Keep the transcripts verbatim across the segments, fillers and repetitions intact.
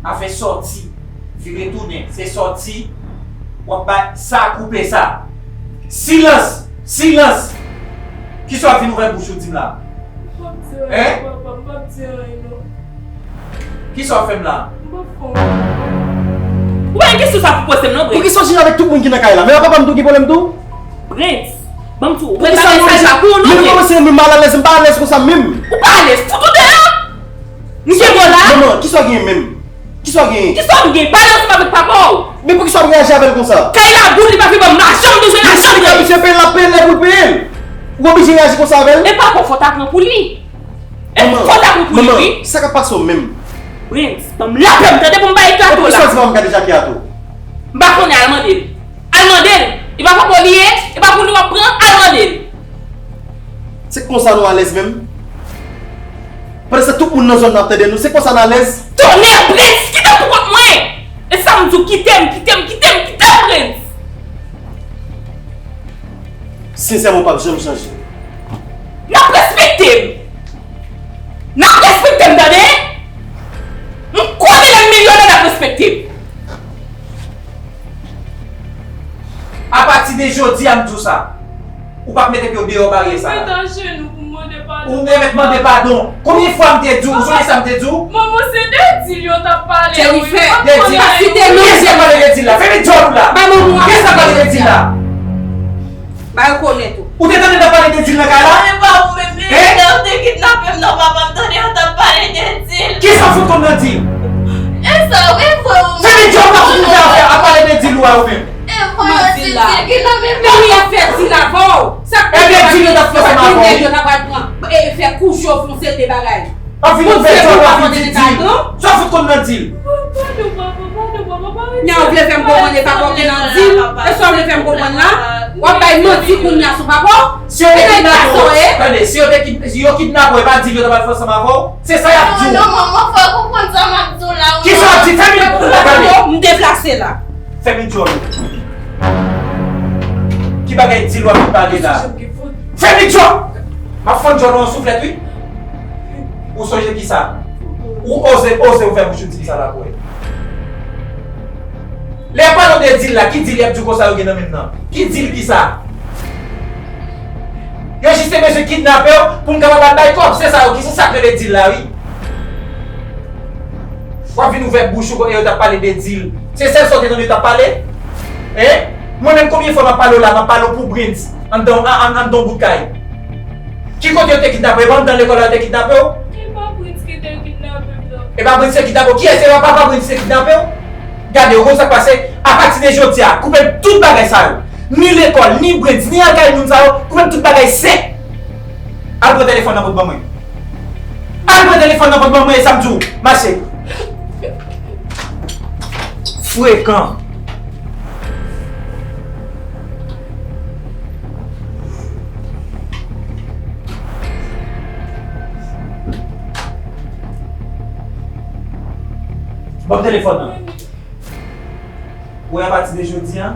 Afè sòti, vire tounen, se sòti, w ap bay sa, koupe sa. Silans! Silans! Kisa w ap vin ouvè bouch ou di m la? M p ap di anyen, papa, m p ap di anyen, non. Kisa w ap fè m la? M p ap fè anyen. Ou pa gen kesyon sa pou poze m, non, Brens. Poukisa w jere avèk tout moun ki nan kay la? Menm papa m tou gen pwoblèm tou? Brens, ban m di w, ou wè bagay sa yo pa pou ou, non, Brens. Menm kòmanse menm m malalèz, m pa alèz konsa menm. Ou pa alèz, fout ou deyò! M gen mo la. Manman, kisa w genyen menm? Kisa w genyen? Kisa w genyen? Pale ansanm avèk papa w. Men poukisa w ap reyaji avè l konsa? Kay la boule, li pa vle ban m lajan, m bezwen lajan, Brens. Misye peye l, l ap peye l lè pou l peye l. Ou oblije reyaji konsa avè l? E papa w fò w ta pran pou li. E fò w ta pran pou li, wi. Manman, sa k ap pase w menm? Brens, ban m lapè m, tande, pou m pa eklate w la. Poukisa w di papa m gade Jackie a tou? M pa konnen, al mande l. Al mande l. E pa papa w li ye, e pa pou li w ap pran, al mande l. Se konsa nou alèz menm? Pandan se tan tout moun nan zòn nan ap tande nou, se konsa n alèz? Tonnè Brens, kite m pou kont mwen! E sa m di w, kite m, kite m, kite m, kite m, Brens! Sensèman, w p ap janm chanje. N ap respekte m! N ap respekte m, tande! M konnen lè m milyonè, n ap respekte m! Apati de jodi a, m di w sa. Ou p ap mete pye w deyò baryè sa a. Ou mèt ajenou pou mande padon. Ou mèt mande padon. Konbyen fwa m te di w? Ou sonje sa m te di w? Manman, se de dil yo t ap pale, wi. Jennifer, pa site non. Kiyès k ap pale de dil la? Fèmen djòl ou la. Kiyès k ap pale de dil la? Ba yo konnen tou. Ou te tande n ap pale de dil nan kay la? E pa ou menm, men ou te kidnape m, non, papa, m tande yo t ap pale de dil. Kisa w fout konn nan dil? E sa, e vre ou menm. Fèmen djòl ou la, fout ou fè afè ap pale de dil ou a ou menm. E vre, yo di dil ki nan men. Men wi, y ap fè dil avè w. Sa k... Ebyen, dil yo t ap fè ansanm avè w, wi. Yo t ap pral pran, e, fè kouche w, fè yon seri de bagay. W ap vin ouvè djòl, w ap vin di dil. Sa w fout konn nan dil? Padon, papa, padon, papa, pa rete. Nya ou vle fè m konprann e papa w ki nan dil? E sa w vle fè m konprann la? W ap bay manti kounye a sou papa w? Si yo te kidnape w, tande, si yo te kid-, si yo kidnape w, e pa dil yo t ap al fè ansanm avè w? Se sa y ap di w. Non, non, manman, fò w konprann sa m ap di w la, manman. Kisa w ap di? Fèmen djòl ou. M deplase la. Fèmen djòl ou. Ki bagay dil w ap vin pale la? Fèmen djòl! M ap fann djòl ou an souflèt, wi. Ou sonje kisa? Ou oze, oze ouvè bouch ou di m sa la pou wè. Lè yo pale w de dil la, ki dil y ap di w konsa yo gen nan men m nan? Ki dil kisa? Yo jis te bezwen kidnape w pou m kapab al bay kòb. Se sa yo ki, se sa k rele dil la, wi. W ap vin ouvè bouch ou e yo t ap pale de dil. Se sèl sa w te tande yo t ap pale? Hein? Mwen menm, konbyen fwa m ap pale w la, m ap pale w pou Brens anndan, an, an, anndan yon bout kay? Ki kote yo te kidnape w? E pa anndan lekòl la yo te kidnape w? E pa Brens ki te kidnape m, non. E pa Brens ki te kidnape w? Kiyès? E pa papa Brens ki te kidnape w? Gade, ou konn sa k pase? Apati de jodi a, koupe m tout bagay sa yo. Ni lekòl, ni Brens, ni al kay moun sa yo, koupe m tout bagay sèk. Al pran telefòn nan pou ban mwen. Al pran telefòn nan pou ban mwen, e sa m di w. Mache. Frekan. Ban m telefòn nan. Ou wè, apati de jodi a,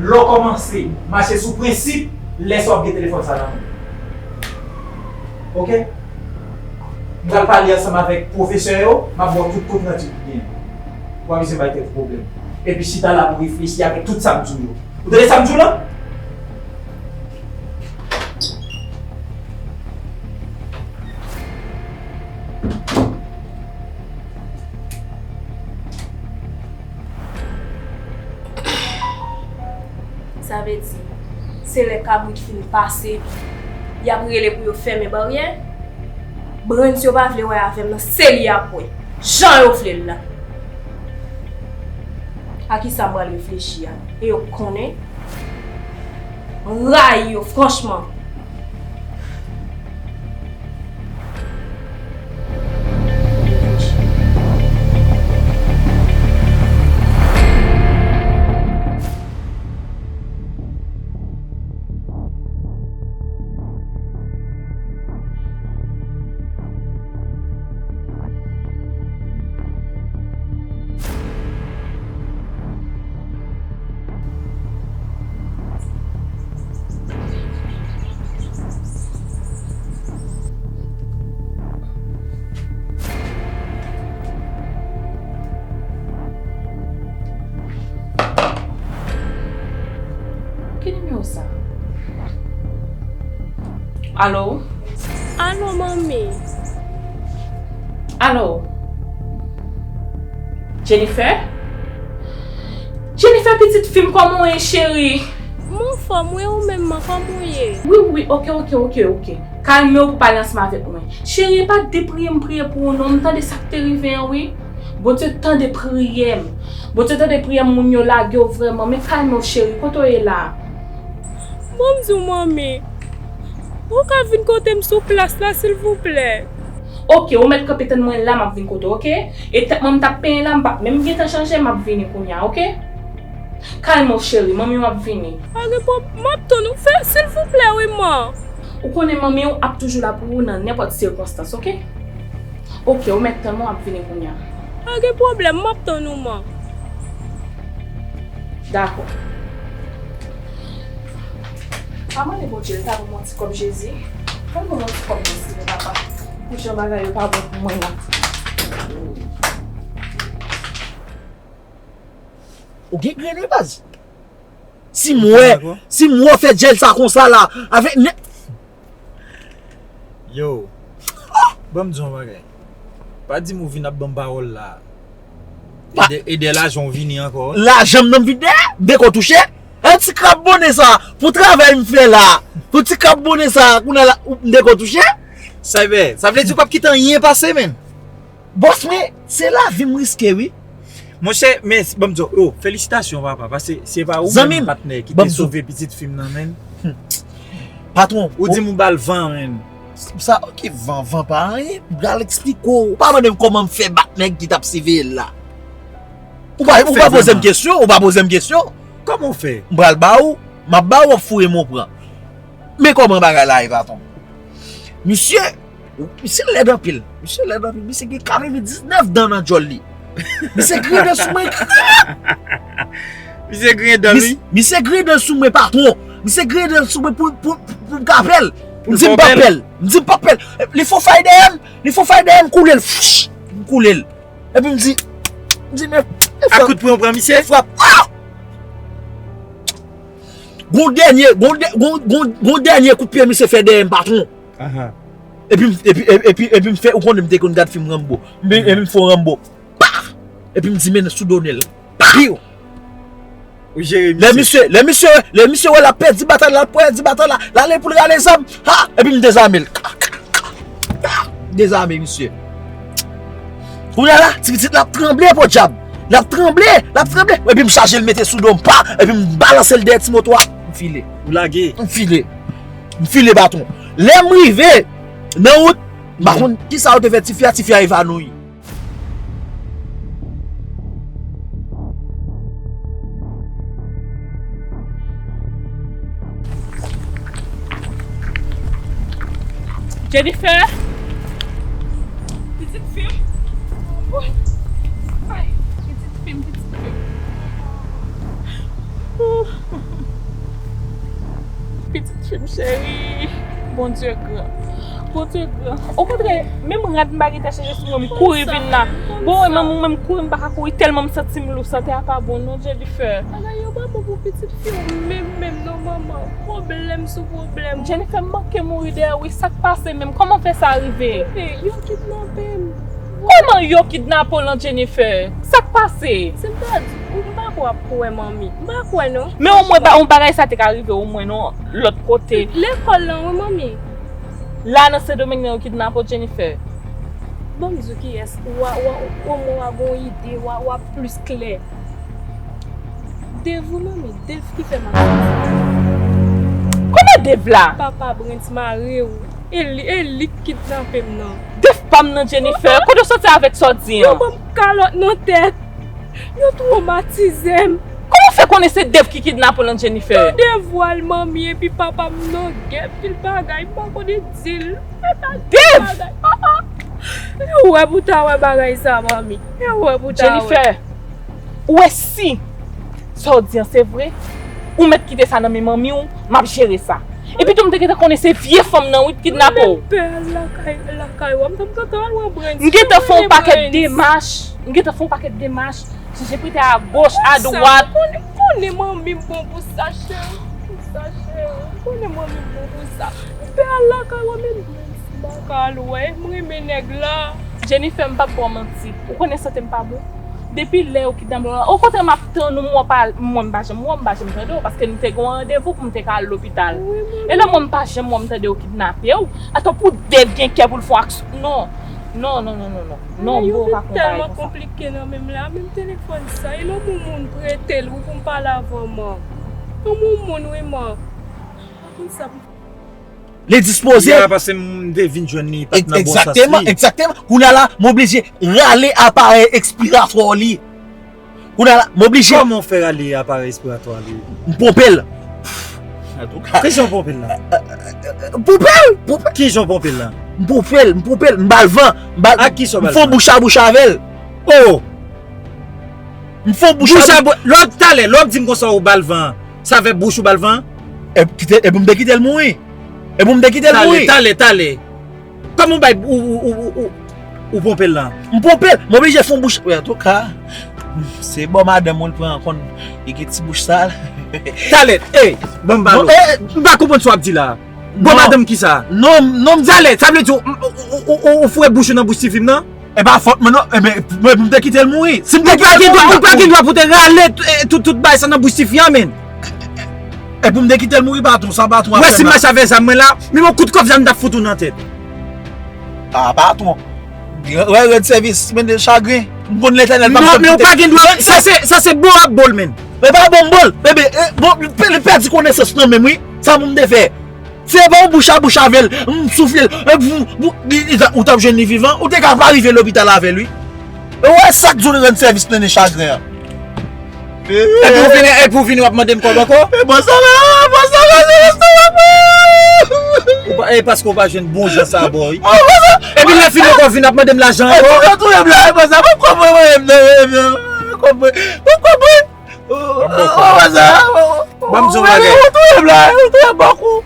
lè w kòmanse mache sou prensip, lè sa w ap gen telefòn sa nan men w. Oke? M pral pale ansanm avèk pwofesè yo, m ap ba w tout kont randi ki genyen. Ou pa bezwen bay tèt ou pwoblèm. Epi chita la pou reflechi avèk tout sa m di w yo. Ou tande sa m di w la? Sa vle di, se lè kabrit fin pase, y ap rele pou yo fèmen baryè. Brens yo pa vle wè avè m nan, se li y ap wè. Jan yo vle l la. A kisa m pral reflechi a? E yo konnen. Mwen rayi yo, franchman. Alo? Alo, manmi. Alo? Jennifer? Jennifer, pitit fi m, kòman w ye, cheri? M anfòm, wi, ou menm, man, kòman w ye? Wi, wi, oke, oke, oke, oke. Kalme w pou pale ansanm avèk mwen. Cheri, e pa depriye m priye pou ou non, m tande sa k te rive an, wi. Bondye tande priyè m. Bondye tande priyè m, moun yo lage w vrèman. Men kalme w, cheri, kote w ye la? Bon, m di w, manmi, ou ka vin kote m sou plas la, silvouplè? Oke, ou mèt kanpe tann mwen la, m ap vin kote w, oke? E tèt mwen m t ap penyen la, m p ap menm gentan chanje, m ap vini kounye a, oke? Kalme w, cheri, manmi w ap vini. Pa gen pwob-, m ap tann ou. Fè, silvouplè, wi, man. Ou konnen manmi w ap toujou la pou ou nan nenpòt sikonstans, oke? Oke, ou mèt tann mwen, w ap vini kounye a. Pa gen pwoblèm, m ap tann ou, man. Dakò. Pa mande Bondye l ta ban m yon ti kòb, Jezi. Al ban m yon ti kòb, Jezi, papa. Pou jan bagay yo pa bon pou mwen la. Ou gen grenn, wi, baz. Si m wè, si m wè w fè djèl sa konsa la, avèk nèg. Yo, ban m di w yon bagay. Pa di m ou vin ap ban m pawòl la. E dè, e dè lajan w vini ankò, wi. Lajan m nan m vin dèyè, m peko touche. An ti krab bonnen sa, pou travay m fè la, pou ti krab bonnen sa, kounye a la, ou, m peko touche. Sa vle, sa vle di w p ap kite anyen pase, menn. Bòs mwen, se lavi m riske, wi. Monchè, men, ban m di w, yo, felisitasyon, papa, paske se pa ou menm, patnè, ki te sove pitit fi m nan, menn. Patwon, ou di m ou ba l van, menn. Sa, oke, van, van pa anyen. M pral eksplike w. Ou pa mande m kòman m fè bat nèg ki t ap siveye l la. Ou pa, ou pa poze m kesyon, ou pa poze m kesyon. Kòman w fè? M pral ba ou, m ap ba ou, w ap foure m, ou pran. Men kòman bagay la ye, patwon. Misye, misye lèd anpil. Misye lèd anpil. Misye gen katrevendiznèf dan nan djòl li. Misye griyen dan sou mwen. Misye griyen dan li. Misye griyen dan sou mwen, patwon. Misye griyen dan sou mwen pou, pou, pou, pou m ka pè l. M di m p ap pè l. M di m p ap pè l. Li fon fay dèyè m. Li fon fay dèyè m, koule l. Fwich! M koule l. Epi m di, m di, men, e frap. Ak kout pwen w pran misye? E frap. Ah! Gon dènye, gon dè-, gon, gon, gon dènye kout pye misye fè dèyè m, patwon. Aha. Epi, epi, epi, epi, epi m fè, ou konnen m te konn gad fim Rambo. M, epi m fè yon Rambo. Paf! Epi m di, men sou do nèl. Piw! Ou jere misye. Lè misye, lè misye, lè misye wè l ap pèdi batay la, l ap pèdi batay la, l ale pou l rale zam. Ha! Epi m dezame l. Dezame misye. Kounye a la, ti pitit la ap tranble, podyab. L ap tranble, l ap tranble. Epi m chaje l mete sou do m, pa, epi m balanse l dèyè ti moto a. M file. Ou lage? M file. M file baton. Lè m rive nan wout, m pa konn kisa yo te fè tifi a, tifi a evanoui. Jennifer? Pitit fi m? Woy! Ay, pitit fi m, pitit fi m. Pitit fi m cheri, Bondye gran. Bondye gran. Okontrè, menm rad m pa gentan chanje sou mwen, m kouri vin la. Bon, e manman mwen, m kouri, m pa ka kouri tèlman m santi m lou, sante a pa bon non, Jennifer. Bagay yo pa bon pou pitit fi w menm, menm non, manman. Pwoblèm sou pwoblèm. Jennifer, m manke mouri dèyè wi, sa k pase menm? Kòman fè sa rive? Yo kidnape m. Kòman yo kidnape w lan, Jennifer? Sa k pase? Si m ta di w, m pa kwè w ap kwè, manmi. M pa kwè non. Men omwen ba-, yon bagay sa te ka rive omwen non, lòt kote. Lekòl lan wi, manmi. La nan Sendomeng nan yo kidnape w, Jennifer? Ban m di w kiyès, w a, w a, omwen w a gon ide, w a, w a plis klè. Dave wi, manmi, Dave ki fè m ap fè sa. Kòman Dave la? Papa Brens mare w. E li, e li k kidnape m nan. Dave pa m nan, Jennifer. Kote w soti avèk sa w di an? Yo ban m kalòt nan tèt. Yo twomatize m. Kòman w fè konnen se Dave ki kidnape w lan, Jennifer? Tande vwa l, manmi, epi papa m nan gè, pil bagay, m pa konnen di l. Dave! Bagay. Ah, ah. Yo wè pou ta wè bagay sa, manmi. Yo wè pou ta wè. Jennifer, ou wè si sa w di an se vre, ou mèt kite sa nan men manmi w, m ap jere sa. Epi tou m te gentan konnen se vye fanm nan wi t kidnape w. Mwen pè al lakay, lakay w, m t ap gentan al wè Brens. M gentan fè yon pakèt demach, m gentan fè yon pakèt demach, chèche prete a goch, a dwat. Konnen, konnen manmi m bon pou sa, cheri. Pou sa, cheri. Konnen manmi m bon pou sa. Pè al lakay ou, men Brens m pa ka al wè, m renmen nèg la. Jennifer, m p ap ba w manti. Ou konnen sante m pa bon. Depi lè yo kidnape mwen, okontrè m ap tann ou, mwen pa, mwen m pa janm wè w, m pa janm tande w, paske nou te gen yon randevou pou m te ka al lopital. E lè mwen m pa janm wè w, m tande yo kidnape w, atò pou Dev gen kè pou l fè yon aksyon. Non. Non, non, non, non, non. Non, m poko ka konprann sa. Bagay yo vin tèlman konplike nan men m la, menm telefòn sa, e lè yon moun prete l wi pou m pale avè w, man. Yon moun wi, man. Pa konn sa pou Li dispoze. Yè a pase m te vin jwenn li, li pa t nan bon sans li. Egzakteman, egzakteman. Kounye a la, m oblije rale aparèy ekspiratwa li. Kounye a la, m oblije. Kòman w fè rale aparèy ekspiratwa li? M ponpe l. Antouka. Kijan w ponpe l la? M ponpe l, ponpe l. Kijan w ponpe l la? M ponpe l, m ponpe l, m ba l van, m ba l. Ak kisa w ba l van? M fè yon bouch a bouch avè l. Oh! M fè yon bouch a bouch. Lè w ap talè, lè w ap di m konsa ou ba l van, sa fè bouch ou ba l van? E kite, e pou m te kite l mouri. E pou m te kite l mouri. Talè, talè, talè. Kòman w bay ou, ou, ou, ou, ou, ou ponpe l lan? M ponpe l. M oblije fè yon bouch. Wi, antouka, se bò madanm mwen l pran konn li gen ti bouch sa. Talè, ey, ban m ba l. M pa konprann sa w ap di la. Bò madanm kisa? Non, non, m di. Talè, sa vle di ou, ou, ou, ou, ou foure bouch ou nan bouch tifi m nan? E pa fòt mwen non, e ben, mwen pou m te kite l mouri. Si m te kite l mouri, ou pa gen dwa, ou pa gen dwa pou te rale, eh, tout, tout bagay sa nan bouch tifi an, menn. E pou m te kite l mouri, patwon, sa patwon ap fè m la. Wè si m mache avè zam mwen la, menm yon kout kòb zam m t ap fout ou nan tèt. Ah, patwon. Wè, rèd sèvis, menn de chagren. M konn Letènèl p ap janm kite. Non, men ou pa gen dwa, sa se, sa se bo ap bo l, menn. Men pa bo m bo l. Ebyen, eh, bon, li pèdi konesans nan men m, wi. Sa pou m te fè? Se pa yon bouch a bouch avè l, m soufle l, e pou, pou, li, li ta, ou t ap jwenn li vivan, ou te ka pa rive lopital avè l, wi. E w wè sa k di w li rann sèvis plennen chagren an. Epi w vini, epi w vini w ap mande m kòb ankò? E bon sa va, bon sa va, se restoran mwen. Ou pa, e paske w pa jwenn bon jan sa bò, wi. Epi lè fini ankò w vin ap mande m lajan ankò? E pou retounen m la, e bon sa, m ap konprann mwen menm, non, m ap konprann, m ap konprann. Ban m di w yon bagay. Ou touye m la, ou touye m bòkou.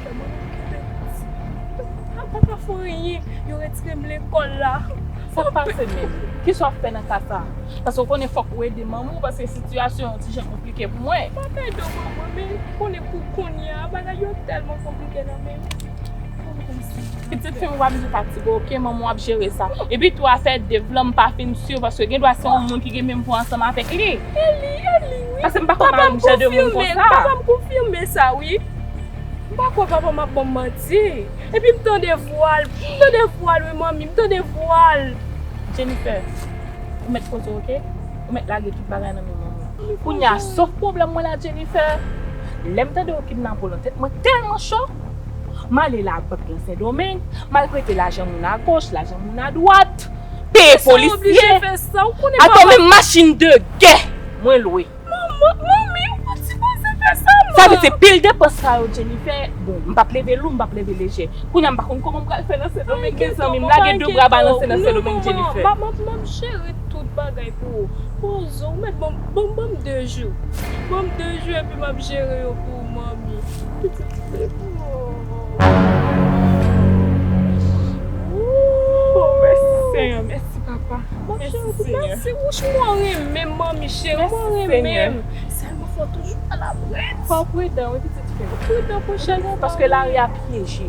Papa pa fè anyen, yo retire m lekòl la. Sa k pase menm? Kisa w ap fè nan ka sa a? Paske w konnen fòk ou ede manman w, paske sitiyasyon an ti jan konplike pou mwen. M ap ede w manman, men ou konnen pou kounye a, bagay yo tèlman konplike nan men m. Pitit fi m, ou pa bezwen fatige, oke? Manman w ap jere sa. Epi tou, afè Dev lan, m pa fin si, paske gen dwa se yon moun ki gen menm pou ansanm avèk li. E li, e li, wi. Paske m pa kwè mari m jan de moun konsa. Papa m konfime, papa m konfime sa, wi. M pa kwè papa m ap ban m manti. Epi m tande vwa l, m tande vwa l, wi, manmi, m tande vwa l. Jennifer, ou mèt koze, oke? Ou mèt lage tout bagay nan men manman. Kounye a, sof pwoblèm mwen la, Jennifer. Lè m tande yo kidnape w lan, tèt mwen tèlman cho. M ale labank lan Sendomeng, m al prete lajan moun agoch, lajan moun adwat, peye polisye. Atò, menm machin de gè mwen lwe. Manman, manmi, ou pa t sipoze fè sa, man. Sa vle di pil depans sa yo, Jennifer. Bon, m p ap leve lou, m p ap leve lejè. Kounye a m pa konn kòman m pral fè nan Sendomeng, mezanmi. M lage de bra balanse nan Sendomeng, Jennifer. M ap, m ap, m ap jere tout bagay pou ou. Poze w, ou mèt ban m, ban m, ban m de jou. Ban m de jou epi m ap jere yo pou ou, manmi. Pitit fi. Oh, mèsi, Senyè, mèsi, papa. Mèsi, Senyè. Mèsi, wouch, mwen renmen, manmi cheri, mwen renmen. Sèlman fò toujou pa la prèt. Fò w pridan, wi, pitit fi m. Pridan pwochèn fwa. Paske lari a pyeje.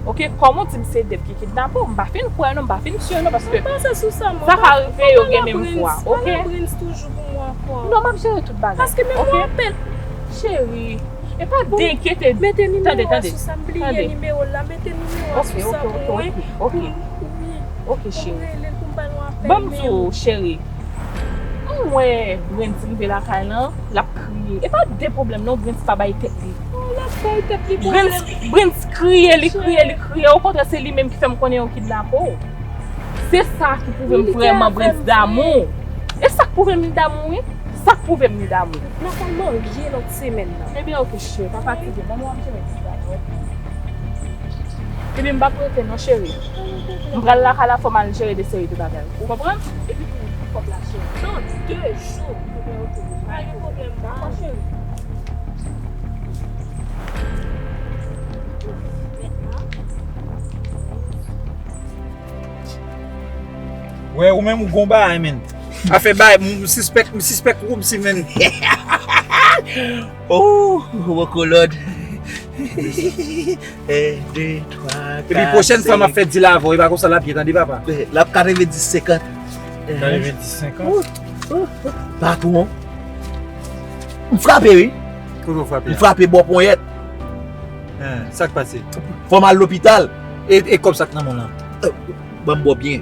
Oke, kòm ou di m se Dev ki kidnape w, m pa fin kwè non, m pa fin si non, paske sa ka rive yo gen menm vwa, oke? Pa la Brens toujou pou mwen ankò. Non, m ap jere tout bagay, oke? Paske menm mwen apèl. Cheri, e pa de enkyete. Mete nimewo a sou sa, m bliye nimewo l la, mete nimewo a sou sa pou mwen. Oke, oke, oke, oke. Oke, cheri. Ban m di w, cheri. M wè Brens rive lakay lan, l ap kriye. E pa de pwoblèm non, Brens pa bay tèt li. Oh, l ap bay tèt li pwoblèm. Brens, Brens kriye, li kriye, li kriye. Okontrè, se li menm ki fè m konnen yo kidnape w. Se sa ki pwouve m vrèman Brens damou w. E sa k pwouve m li damou w, wi. Sa k pwouve m li damou w. N ap al marye lòt semèn nan. Ebyen, oke, cheri, pa fatige. Ban m wè m jere ti bagay, oke? Epi m p ap rete non, cheri. M pral lakay la, fò m al jere de seri de bagay. Ou konprann? Epi pou kòb la, cheri. Nan de jou. Pa gen pwoblèm, dakò, cheri. Wè, ou menm ou gon bagay, menn. Afè bagay, m, m sispèk, m sispèk Roomsy, menn. Oh, Woko Lòd. En, de, twa, kat, senk. Epi pwochèn fwa m ap fè dil avè w, e pa konsa l ap ye, tande, papa. L ap katrevenndis senkant. Katrevenndis senkant? Patwon. M frape, wi. Kote w frape a? M frape bò ponyèt. Hein, sa k pase? Fò m al lopital. E, e kòb sa k nan men w lan? Ban m bò byen.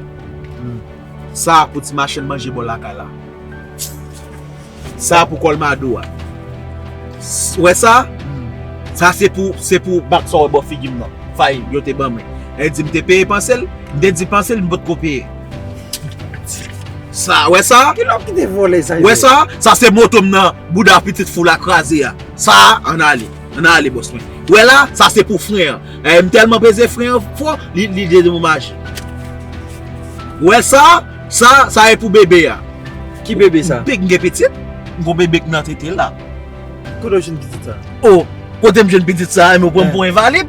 Sa pou ti machann manje bò lakay la. Sa pou kòlmado a. S- Wè sa? Sa se pou, se pou bak sa w wè bò figi m nan. Fay yo te ban mwen. Lè di m te peye panse l, m te di panse l, m potko peye. Sa, wè sa? Kilè w kite vòlè sa? Wè sa? Sa se moto m nan bouda pitit fou la kraze a. Sa, ann ale. Ann ale, bòs mwen. Wè la, sa se pou fren an. Eh, m tèlman peze fren an fò, li, li dedomaje. Wè sa, sa, sa e pou bebe a. Ki bebe sa? Bebe m gen pitit. M gon bebe k nan tete la. Kote w jwenn pitit sa? Oh, kote m jwenn pitit sa? Enben, w pran m pou envalid?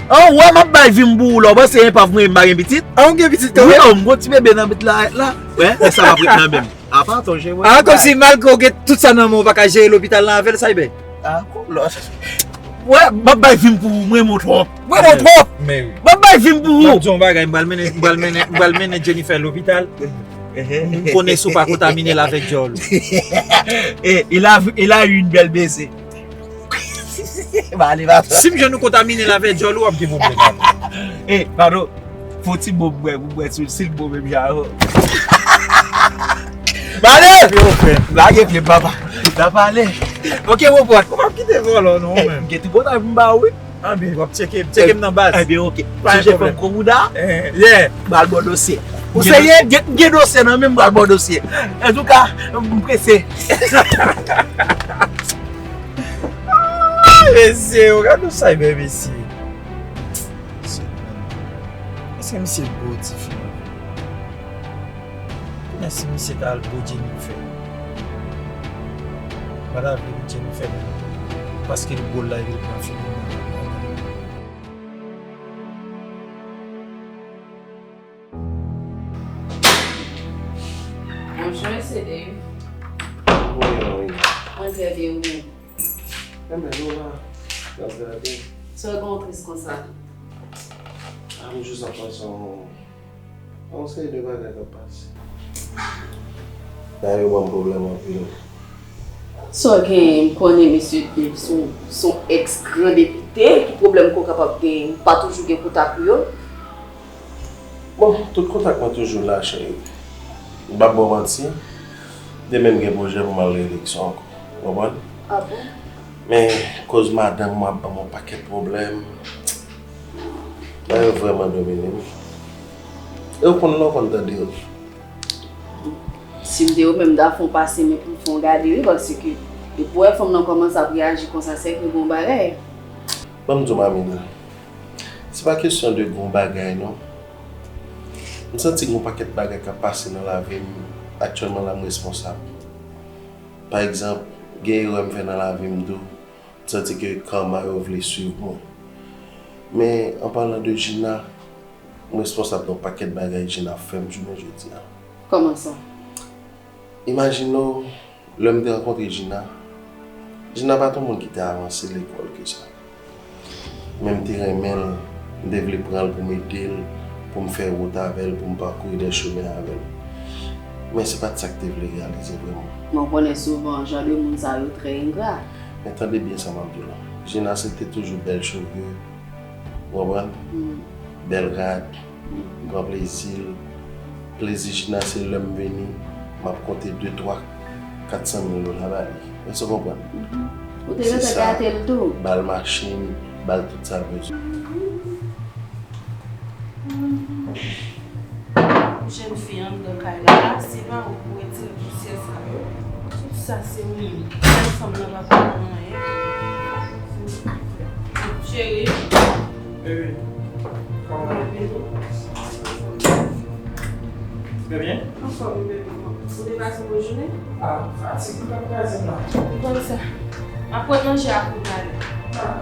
Ah, w wè, m ap bay vi m pou ou la. W panse enpav mwen, m pa gen pitit? Ah, w gen pitit kanmenm? Wi, oh, m gon ti bebe nan bit la, la. Wè, men sa m ap ret nan men m. Apa, tonje, wè. Ah, kòmsi malgre w gen tout sa nan men w, w pa ka jere lopital la avè l, Cyber? Ah, kòlòs. Wè, m ap bay vi m pou ou, mwen renmen w twòp. Mwen renmen w twòp. Men wi. M ap bay vi m pou ou. M ap di w yon bagay, m pral mennen, m pral mennen, m pral mennen Jennifer lopital. M konnen si w pa kontamine l avèk djòl ou. Eh, il a, il a eu une belle baisée. M ale, papa. Si m jwenn ou kontamine l avèk djòl ou, w ap gen pwoblèm. Eh, padon. Fon ti bon pou bwè, pou bwè, si, si l bon menm jan avè w. M ale! Epi w fè. Lage pye m, papa. N ap ale. Ok, mon pote. Ou p ap kite vòlò non, ou menm. Gen tripotay pou m ba ou, wi. Anben, w ap tcheke, tcheke m nan baz. Ebyen, ok. Sonje fè m gwo bouda. Eh, yeah. Bal bò dosye. Ou serye? Gen, gen dosye nan men m, bal bò dosye. Antouka, m prese. Mesye, w gade sa, mesye. Èske misye bo tifi? Konnen si misye ta al bo Jennifer. M pa ta vle pou Jennifer menm. Paske l bo l la epi l pran figi m nan. Bonjou, mesye Dave. Kòman w ye? Mwen trè byen, ou menm? Enben, nou la, n ap gade. Sa w gen w tris konsa? A, m jis ap panse yon, yon seri de bagay k ap pase. Sa yo ban m pwoblèm anpil. Sa w gen, m konnen mesye Dave se yon, se yon ex gran depite, ki pwoblèm ke w kapab gen, ou pa toujou gen kontak pou yo? Bon, tout kontak mwen toujou la, cheri. M p ap ba w manti, demen m gen pwojè pou m al reyeleksyon ankò. Ou konprann? Ah bon? Men, koz madanm mwen ap ban m yon pakèt pwoblèm. Bagay yo vrèman domine m. E w konn lè w konn tande yo. Si m te ou menm, m ta fè w pase men pou m fè w gade, wi, paske depi w wè fanm nan kòmanse ap reyaji konsa, se ke gon bagay. Ban m di w, Mamina, se pa kesyon de gon bagay, non. M santi gon pakèt bagay k ap pase nan lavi m aktyèlman la, m responsab. Pa egzanp, gen erè m fè nan lavi m tou, m santi ke karma yo vle swiv mwen. Men, an palan de Gina, m responsab de yon pakèt bagay Gina ap fè m jounen jodi a. Kòman sa? Imajine w, lè m te rankontre Gina, Gina pa t yon moun ki te avanse lekòl ke sa. Men m te renmen l, m te vle pran l pou m ede l, pou m fè wout avè l, pou m pakouri dè chemen avè l. Men se pa t sa k te vle reyalize vrèman. Men w konnen souvan, jan de moun sa yo trè engra. Men tande byen sa m ap di w la. Gina se te toujou bèl cheve, ou konprann? Bèl rad, m pran plezi l. Plezi Gina se lè m vini, m ap konte de, twa, kat san mil dola ba li. Èske w konprann? Ou te gentan gate l tou. Ba l machin, ba l tout sa l bezwen. Jèn fi anndan kay la, se pa ou pou retire pousyè sa yo. Tout sa se ou menm. Sèl fanm nan pa pou anyen. Cheri. Bebe, kòman w ye? Trè byen. Anfòm, bebe. Ou te pase yon bon jounen? Ah, fatig, m t ap kraze m la. M konn sa. M ap pran manje a pou w prale. Ah.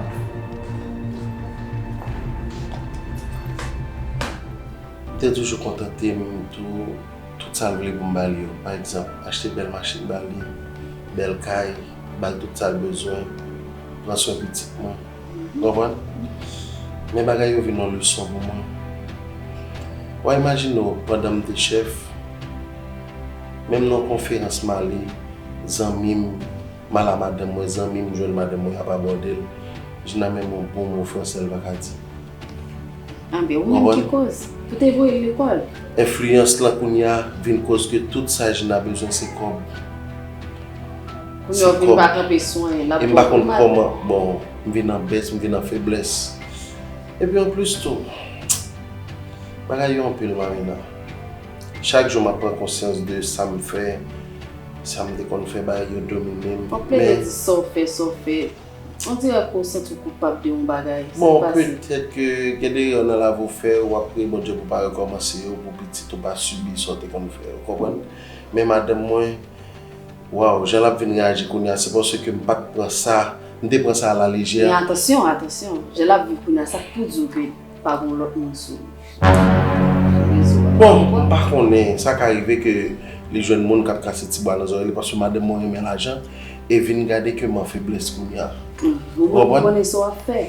M te toujou kontante m tou, tout sa l vle pou m ba li yo. Pa egzanp, achte bèl machin ba li, bèl kay, ba l tout sa l bezwen, pran swen pitit mwen. Ou konprann? Men bagay yo vin yon leson pou mwen. W a imajine w, pandan m te chèf, menm nan yon konferans m ale, zanmi m, m al a madanm mwen, zanmi m jwenn madanm mwen ap abòde l, Jina menm yon bon mo franse l pa ka di. Anben, ou menm ki koz. Ou te voye l lekòl. Enfliyans lan kounye a vin koz ke tout sa Jina bezwen se kòb. Kounye a w vin pa kanpe swen, l ap E m pa konn kòman, bon, m vin an bès, m vin an feblès. Epi anplis tou, bagay yo anpil, Marina. Chak jou m ap pran konsyans de sa m fè, sa m te konn fè, bagay yo domine m. W ap plede di sa w fè, sa w fè. On dirè ke w santi w koupab de yon bagay. Bon, petèt ke gen de erè nan lavi w fè, w ap priye Bondye pou w pa rekòmanse yo, pou pitit ou pa sibi sa w te konn fè, ou konprann? Men madanm mwen, waw, jan l ap vin reyaji kounye a, se paske m pa t pran sa, m te pran sa alalejè. Men atansyon, atansyon, jan l ap viv kounye a, sa k pou di w ke pa gen lòt moun sou rezo a. Bon, m pa konnen, sa ka rive ke li jwenn moun k ap kase ti bwa nan zòrèy li, paske madanm mwen renmen lajan, e vin gade ke m an feblès kounye a. Ou konprann? Ou konnen sa w ap fè.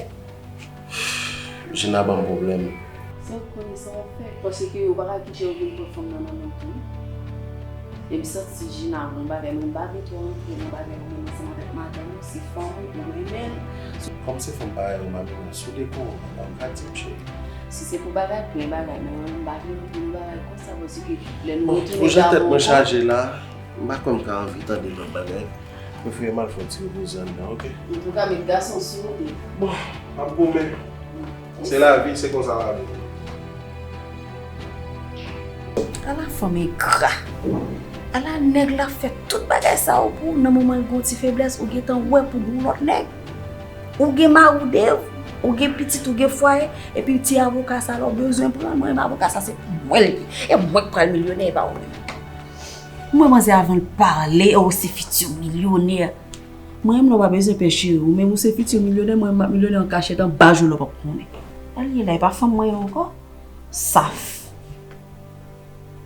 Jina ban m pwoblèm. Sa w konnen sa w ap fè, paske yo pa ka kite yo vin pran fanm nan nan men w tou. E m santi Jina yon bagay, mwen m pa vle twò rantre nan bagay ou menm ansanm avèk madanm ou, se fanm ou, ou renmen l. Kòm se fanm parèy ou, Mamina, si w dekore w, papa, ou ka di m, cheri. Si se pou bagay, plen bagay, men mwen menm m pa vle rantre nan bagay konsa, paske lè nou retounen gade ankò. Bon, pou jan tèt mwen chaje la, m pa kwè m ka anvi tande lòt bagay. Prefere m al fè yon ti repoze anndan, oke? Antouka, met gason sou ou, Dave. Bon, m ap goumen. Se lavi, se konsa lavi. Ala fanm engra. Ala nèg la fè tout bagay sa yo pou ou, nan moman l gen yon ti feblès, ou gentan wè pou gon lòt nèg. Ou gen mari w, Dave, ou gen pitit, ou gen fwaye, epi ti avoka sa la w bezwen pran, mwen menm avoka sa se pou mwen l ye. E mwen k pral milyonè, e pa ou menm. Mwen manzè avan l pale, oh, se fiti milyonè. Mwen menm lè w pa bezwen pè cheri, ou menm ou se fiti milyonè, mwen menm m ap milyonè an kachèt anba jou lè w p ap konnen. Sa l ye la, e pa fanm mwen ye ankò? Saf.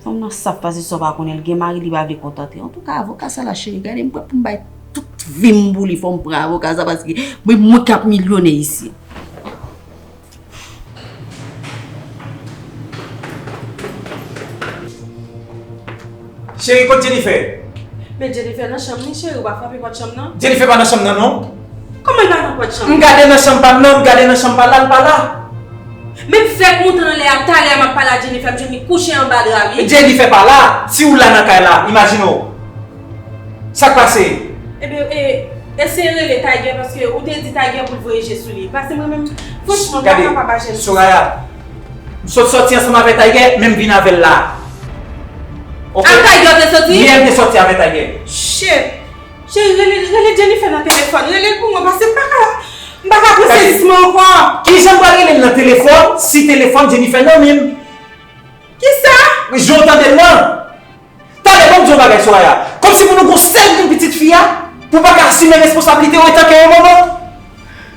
Fanm nan saf pase sa w pa konnen, l gen mari li pa vle kontante. Antouka, avoka sa la cheri, gade m prè pou m bay tout vi m pou li, fò m pran avoka sa paske mwen, mwen k ap milyonè isi. Cheri, kot Jennifer? Men Jennifer nan chanm li, cheri, ou pa frape pòt chanm nan? Jennifer pa nan chanm nan, non. Kòman l pa nan pòt chanm? M gade nan chanm pa l, non, m gade nan chanm pa l la, l pa la. Men m fèk moute anlè a, talè a m ap pale a Jennifer, m jwenn li kouche anba dra, wi. Jennifer pa la, si w la nan kay la, imajine w. Sa k pase? Ebyen, e, eseye rele Tiger, paske ou te di Tiger pou l voye je sou li. Paske mwen menm, franchman, m pa kapab a jèn fi sa. Soraya, m sot sòti ansanm avèk Tiger, men m vin avè l la. Oke? Ak Tiger w te soti? Yè m te sòti avèk Tiger. Shit! Cheri, rele, rele Jennifer nan telefòn. Rele l pou mwen, paske m pa ka, m pa ka pran sezisman ankò. Kijan m pral rele l nan telefòn, si telefòn Jennifer nan men m? Kisa? Jan w tande l lan. Talè, ban m di w yon bagay, Soraya. Kòmsi pou nou gon sèl grenn pitit fi a, pou w pa ka asime responsablite w antanke yon manman.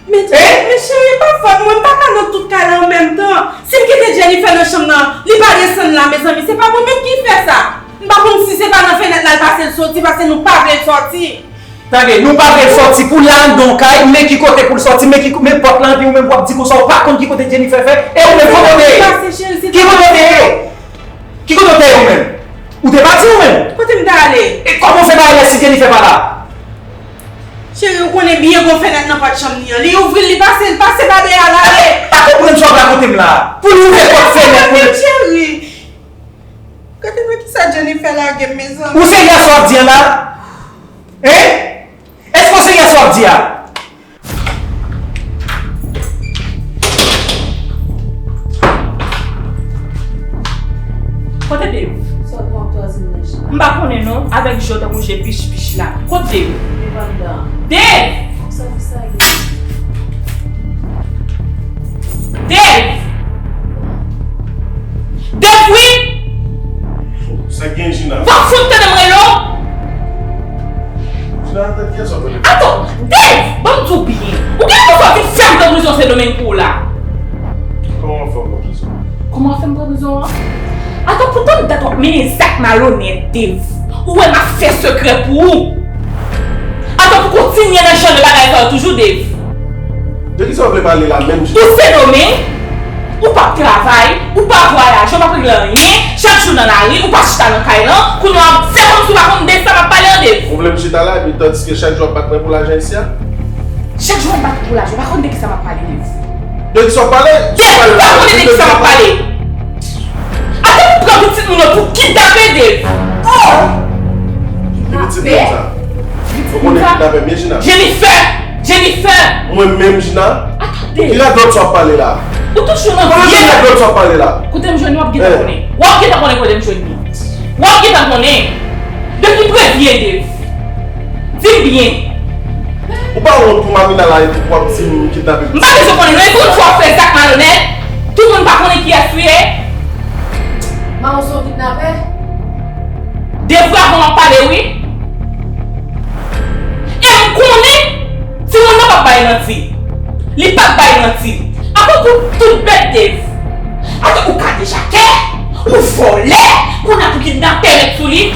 Men, men cheri, e pa fòt mwen, m pa ka nan tout kay la an menm tan. Si m kite Jennifer nan chanm nan, li pa desann la, mezanmi, se pa mwen menm ki fè sa. M pa konn si se pa nan fenèt la l pase l soti, paske nou pa vle l sòti. Tande, nou pa vle l sòti pou l al anndan yon kay, men ki kote pou l sòti, men ki, men pòt la, epi ou menm w ap di konsa, ou pa konn ki kote Jennifer fè, e ou menm kote w te ye? Ki kote w te ye? Ki kote w te ye ou menm? Ou te pati ou menm? Kote m t ale? E kòman w fè pa alèz si Jennifer pa la? Cheri, ou konnen byen gon fenèt nan pòt chanm li an. Li ouvri l, li pase, li pase pa dèyè l ale. M pa konprann sa w ap rakonte m la. Pou li ouvè pòt fenèt pou li. Cheri. Gade nan kisa Jennifer lage m, mezanmi. Ou serye a sa w ap di an la? Hein? Èske w serye a sa w ap di a? Kote Dave? Sa w ap twazi m nan je. M pa konnen non, avèk je w tankou je pich pich la. Kot Dave? Li pa anndan. Dave! Sa ki sa ye? Dave! Dave, wi! Sa k gen, Jina? W ap fout tande m rele w? Jina, nan tèt kiyès w ap rele? Atann, Dave! Ban m di w byen. Ou gen pou fè vin fè m pran prizon Sendomeng pou ou la. Kòman w ap fè m pran prizon? Kòman w ap fè m pran prizon an? Atann, pou tann dat w ap mennen zak malonèt, Dave. Ou wè m ap fè sekrè pou ou. Atann, pou kontinye nan jan de bagay sa yo toujou, Dave. De kisa w vle pale la menm? Ou Sendomeng, ou p ap travay, ou p ap vwayaje, ou p ap regle anyen, chak jou nan lari, ou pa chita nan kay lan, kounye a w ap fè kòmsi w pa konn de sa m ap pale an, Dave. Ou vle m chita la, epi tandiske chak jou w ap bat mwen pou lajan isi a? Chak jou w ap bat pou lajan, ou pa konn de kisa m ap pale, Dave. De kisa w ap pale? Dave, ou pa konnen de kisa m ap pale. Atò pou pran pitit moun nan pou kidnape, Dave. Oh! Ki pitit moun sa? Ou konnen kidnapè m ye, Gina? Jennifer! Jennifer! Mwen menm, Gina? Atande! Ki radòt sa w ap pale la? Ou toujou nan vyè. Kote radòt sa w ap pale la? Kote m jwenn li, w ap gentan konnen. W ap gentan konnen kote m jwenn li. W ap gentan konnen. Depi m prevye, Dave. Di m byen. Ou pa wont pou Mamina la epi w ap di m kidnape pitit? M pa bezwen konnen non, e pou yon fwa w fè zak malonèt, tout moun pa konnen kiyès ou ye? Maman se yon kidnapè? Devwa avan w ap pale wi. E m konnen timoun nan p ap bay manti. Li p ap bay manti. Apre pou tout bèt Dave. Atò ou kadejakè, ou vòlè, kounye a pou kidnapè met sou li.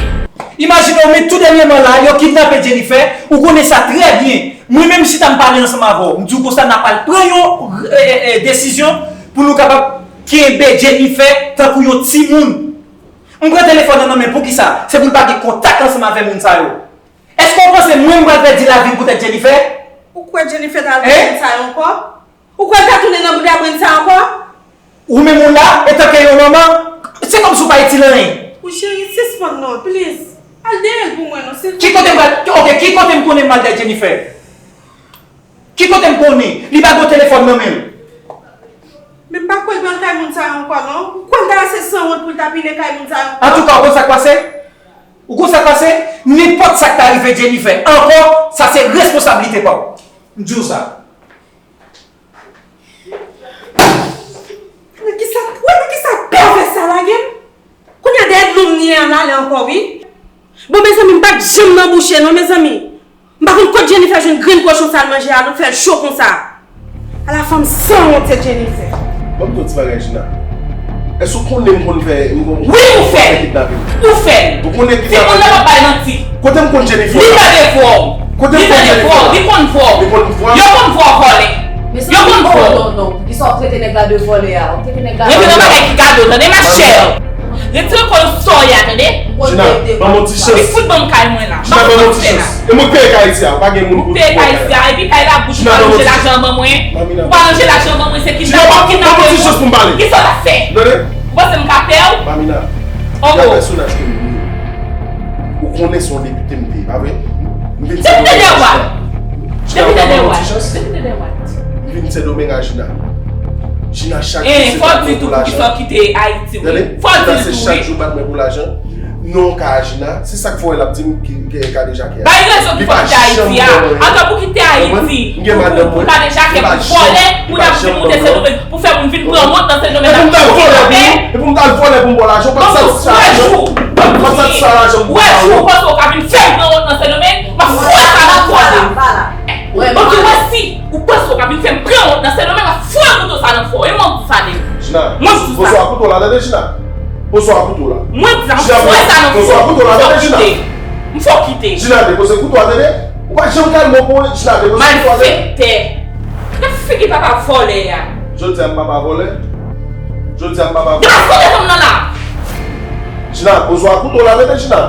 Imajine w, men tou dènyèman la, yo kidnape Jennifer, ou konnen sa trè byen. Mwen menm chita m pale ansanm avè w. M di w konsa n ap al pran yon, e, e, e, desizyon pou nou kapab kenbe Jennifer tankou yon timoun. M pran telefòn nan nan men poukisa? Se pou l pa gen kontak ansanm avè moun sa yo. Èske w panse mwen m pral pèdi lavi m poutèt Jennifer? Ou kwè Jennifer t al pran moun sa yo ankò? Ou kwè l ka tounen nan bouda brenn sa ankò? Ou menm ou la, etanke yon manman, se kòmsi w pa itil anyen. Wi cheri, sispann non, please. Al dèyè l pou mwen non, silvouplè. Ki kote m pral, ok, ki kote m konnen m al dèyè Jennifer? Ki kote m konnen? Li pa gen telefòn nan men l. Men m pa kwè l pral kay moun sa yo ankò non. Ou kwè l ta ase sanwont pou l ta pile kay moun sa yo ankò? Antouka, ou konn sa k pase? Ou konn sa k pase? Nenpòt sa k ta rive Jennifer ankò, sa se responsablite pa w. M di w sa. Wè nan kisa, wè nan kisa pèvè sa lage m. Kounye a dèyè dlo m li an l ale ankò wi. Bon mezanmi m pa t janm nan bouche non mezanmi. M pa konn kot Jennifer jwenn grenn kochon sa l manje a non fè l cho konsa. Ala fanm sanwont se Jennifer. Ban m di w ti bagay Gina. Èske w konnen m konn fè, m konn... Wi ou fè l. Ou fè l. Ou konnen kidnapè. Timoun nan p ap bay manti. Kote m konn Jennifer? Li nan devwa w. Kote m konn Jennifer? Li nan devwa w. Li konn vwa w. Li konn vwa m? Yo konn vwa w vòlè. Yo konn vwa w. Non, non, non. Poukisa w ap trete nèg la de vòlè a? W ap trete nèg la de vòlè. Rete nan bagay ki kado, tande ma chè. Retire kò w sou sa w ye a, tande. Gina, ban m yon ti chans. Li fout ban m kay mwen la. Gina, ban m yon ti chans. E mwen k peye kay isi a, pa gen moun pou... Ou peye kay isi a, epi kay la bouch ou pa ranje lajan ban mwen. Ou pa ranje lajan ban mwen, se kidnapè w kidnape moun. Kisa w t ap fè? Ou panse m ka pè w? Mamina, gen pèsonaj ke m ye. Ou konnen se yon depite m te ye, pa vre? M vin Sendomeng. Depite de what? Depite de what? Depite de what? M vin Sendomeng a Gina. Gina chak jou se bat mwen pou lajan. Fò w di tou poukisa w kite Ayiti wi. Fò w di l tou wi. Gina se chak jou bat mwen pou lajan. Non ka a Gina, se sa k fè w wè l ap di m ki gen kadejakè a. Bay rezon ki fè w kite Ayiti a. Atò pou kite Ayiti, pou, pou, pou kadejakè, pou vòlè, pou n ap vin moute Sendomeng, pou fè moun vin pran wont nan Sendomeng. E pou m t al vòlè pou ou? E pou m t al vòlè pou m ba w lajan? Ou pa t satisfè a lajan? Ou pa t satisfè a lajan pou m ba w? Ou panse w ka vin fè m pran wont nan Sendomeng? M ap foure sa nan kò w. Ou di wè si ou panse w ka vin fè m pran wont nan Sendomeng, m ap foure kouto sa nan fò w. E mwen di sa de. Gina, poze w ak kouto w la, tande Gina. Poze w ak kouto w la. Mwen di sa, m ap foure sa nan fò w. Poze w ak kouto w la, tande Gina. M fè w kite. Gina, depoze kouto w la, tande. Ou pa janm kalme w pou Gina, depoze kouto w la, tande. Malfektè. Gad figi papa vòlè a. Jodi a m papa vòlè. Jodi a m papa vòlè. Depoze kouto fanm nan la. Gina, poze w ak kouto w la, tande Gina.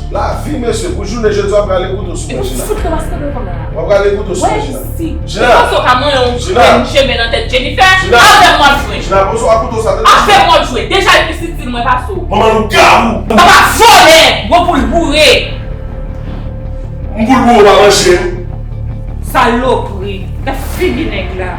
Lavi mesye, pou jounen jodi a w ap rale kouto sou mwen Gina. W ap rale kouto sou mwen Gina. Gina. Ou panse w ka manyen yon grenn chemen nan tèt Jennifer? Avè m w ap jwe. Gina, poze w ak kouto sa, tande. Avè m w ap jwe. Deja l pi sitil mwen pase w. Manman lougawou. Papa vòlè, gwo poul boure. M poul boure w pa manje m. Salopri. Gad figi nèg la.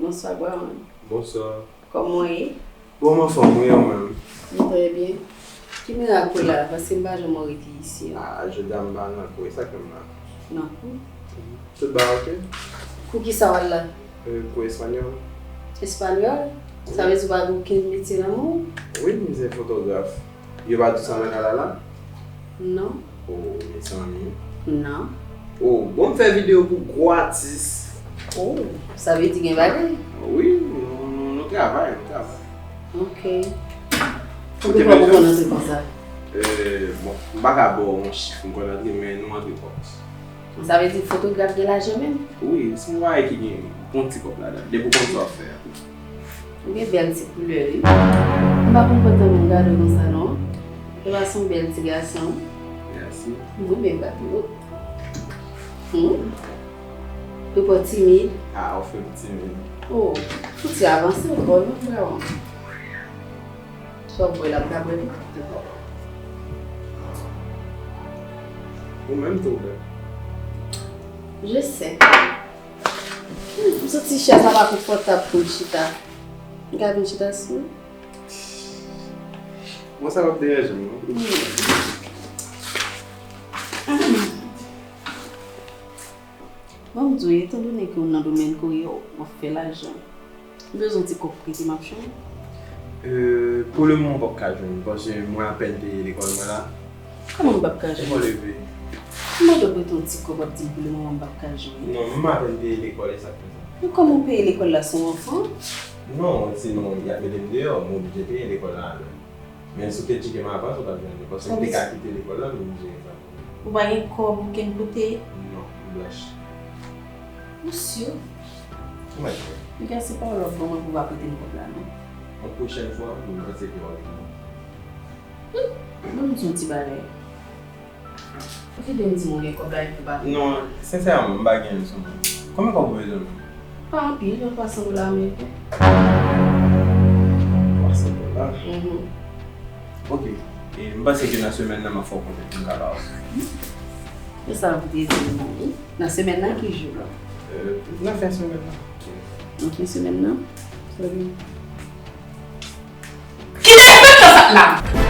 Bonswa Brown. Bonswa. Kòman w ye? Bon, m anfòm wi, ou menm? M trè byen. Ki mirak ou la, paske m pa janm wè w rete isi a. Ah, jodi a m pa nan kou, e sa k fè m la. Nan kou? Tout bagay oke. Kou kisa w al la? Euh, kou espanyòl. Espanyòl? Sa vle di w pa gen okenn metye nan men w? Wi, m se fotograf. Yo pa di w sa nan kay la la? Non. Oh, mezanmi. Non. Oh, bon, m fè videyo pou gwo atis. Oh, sa vle di gen bagay. Wi, nou, nou, nou Travay, m travay. Ok. Poukisa ou konn antre konsa? Euh, bon, m pa ka ba w yon chif m konn antre, men nou antre kòb. Sa vle di fotograf gen lajan menm? Wi, se yon bagay ki gen bon ti kòb ladan. Depi w konn sa w ap fè a. Ou gen bèl ti koulè wi. M pa konn kontan menm gade w konsa non. Ou pa se yon bèl ti gason. Mèsi. Mwen menm gade w. Hmm? Ou pa timid? Ah, ou fè m timid. Oh, fouti avanse w bò non frè w. Sa w bwè la, m ka bwè tou. Ou menm tou bèl. Je sais. Hmm, m santi chèz la pa konfòtab pou m chita. M ka vin chita sou? Bon, sa p ap deranje m non. Bon, m di w, etan done ke w nan domèn kouri a, w ap fè lajan. M bezwen ti kòb prete m ap chanje. Euh, pou le moman, m p ap ka jwenn, paske mwen apèn peye lekòl mwen la. Kòman m p ap ka jwenn? Lekòl leve. M mande w prete yon ti kòb, w ap di m pou le moman m p ap ka jwenn. Non, m apèn peye lekòl, e sa k fè sa. Men kòman w peye lekòl la, se yon anfan? Non, sinon, y ap mete m deyò, m oblije peye lekòl la avè l. Men si w te tcheke m avan, sa w t ap jwenn li, paske m te ka kite lekòl la, men m jere sa pou mwen. Ou pa gen kòb okenn kote? Non, m blanch. Ou si? Ou mèt kwè. Piga se pawòl w ap ban mwen pou w pa prete m kòb la non. Yon pwochèn fwa, m panse ke w ap jwenn. Ban m di yon ti bagay. Ou te dwe m di m ou gen kòb la epi w pa vle. Non, sensèman, m pa gen l sou mwen. Konbyen kòb ou bezwen menm? Pa anpil, yon twa san dola ameriken. Twa san dola? Mhm. Ok. E m panse ke nan semèn nan, m ap fè w konnen pou m ka ba w. E sa w te di m wi. Nan semèn nan ki jou? Euh, nan fen semèn nan. Nan fen semèn nan? Trè byen. Kite m pran sa la!